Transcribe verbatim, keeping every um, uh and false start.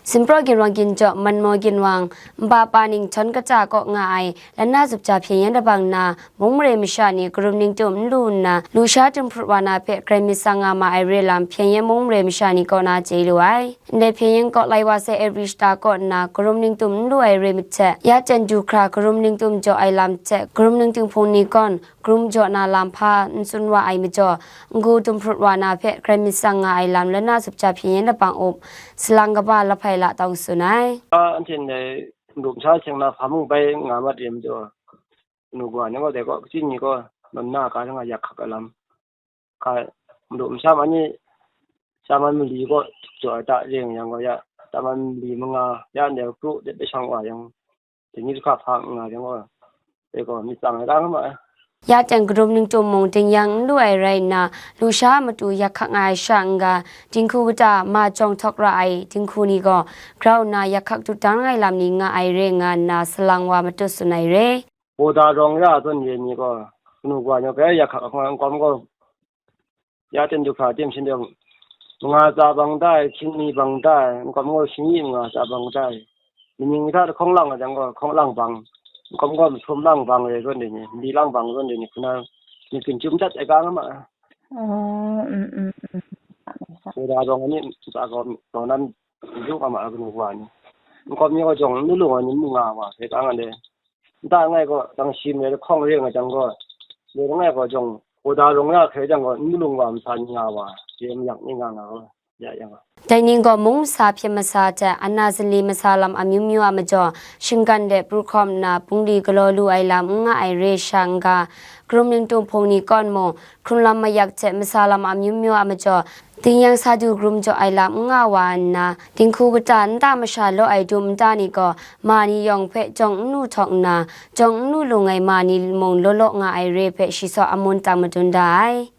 Sinpraw ginwang ginjaw, Manmaw ginwang, npa pa ning htawn kata kaw nga ai, lanna zup ja hpyen yen dabang nna, mung mare masha ni karum ningtum n lu nna, lusha tumhprut wa na hpe grai myit tsang nga ma ai re lam, hpyen yen mung mare masha ni kaw na chye lu ai. Ndai hpyen yen kaw lai wa sai ai ri shata kaw nna, karum ningtum n lu ai re myit hte, ya ten du hkra karum ningtum jaw ai lam hte, karum ningtum hpung ni kawn, karum jaw na lam hpa n tsun wa ai majaw, n-gu tumhprut wa na hpe grai myit tsang nga ai lam lanna zup ja hpyen yen dabang up, salang kaba Lahpai Latawng tsun ai. A, anhte ndai madu masha seng na hpa mung bai nga mat re majaw, kanu kawa ni gaw dai gaw, kaji ni gaw, nawn na ga nga yak hkak ai lam, hka, madu masha ma ni, Taman mali gaw jaw ai ta re nga yang gaw, ya, taman mali manga, ya ndai kru de bai shang wa yang, dai ni hkra hpa nga yang gaw, dai gaw myit tsang ai ta nga ma ai. Ya ten karum ningtum mung dingyang n lu ai rai nna, lusha a matu yak hkak nga ai sha n-ga, dinghku kata ma jawng htawk ra ai dinghku ni gaw, grau nna yak hkak dut dang ai lam ni nga ai re nga nna, salang wa matut tsun ai re. Hkawda rawng ya zawn re ni gaw, kanu kawa ni gaw yak hkak hkawm gaw, ya ten du hkra tim shin dawng, manga tsa bang tai, hkying ni bang tai, n-gawm gaw shingyi manga tsa bang tai, maning hta hkawng lang ai jang gaw, hkawng lang bang, n-gawm gaw masum lang bang re zawn re ni, mali lang bang zawn re ni, hkuna myit gun chyum dat ai ga nga ma ai. Oh, mm, mm, mm. Hkawda rawng ni tsa gaw, gaw nan yu nga ma ai, kanu kawa ni. N-gawm ni gaw jawng n lu lu nga ni mung nga wa, hkye ta nga le. Nta langai gaw, dang shi ma hkawng re nga jang gaw, dai langai gaw jawng, hkawda rawng ya hkrai jang gaw, n lung wa masa ni nga wa, je mayak ni nga nga gaw, ya yang gaw. Dai ni gaw mung masa hpyen masa hte, ana zali masa lam amyu myu a majaw, shinggan de pru hkawm nna, bungli galaw lu ai lam n nga ai re sha n-ga, karum ningtum hpung ni kawn mung, hkrun lam mayak hte masa lam amyu myu a majaw, dingyang sa du karum jaw ai lam n nga wa nna, dinghku kata nta masha law ai dum nta ni gaw, ma ni yawng hpe jawng n nu htawk nna, jawng n nu lung ai ma ni mung law law nga ai re hpe shi saw amun tang madun da ai.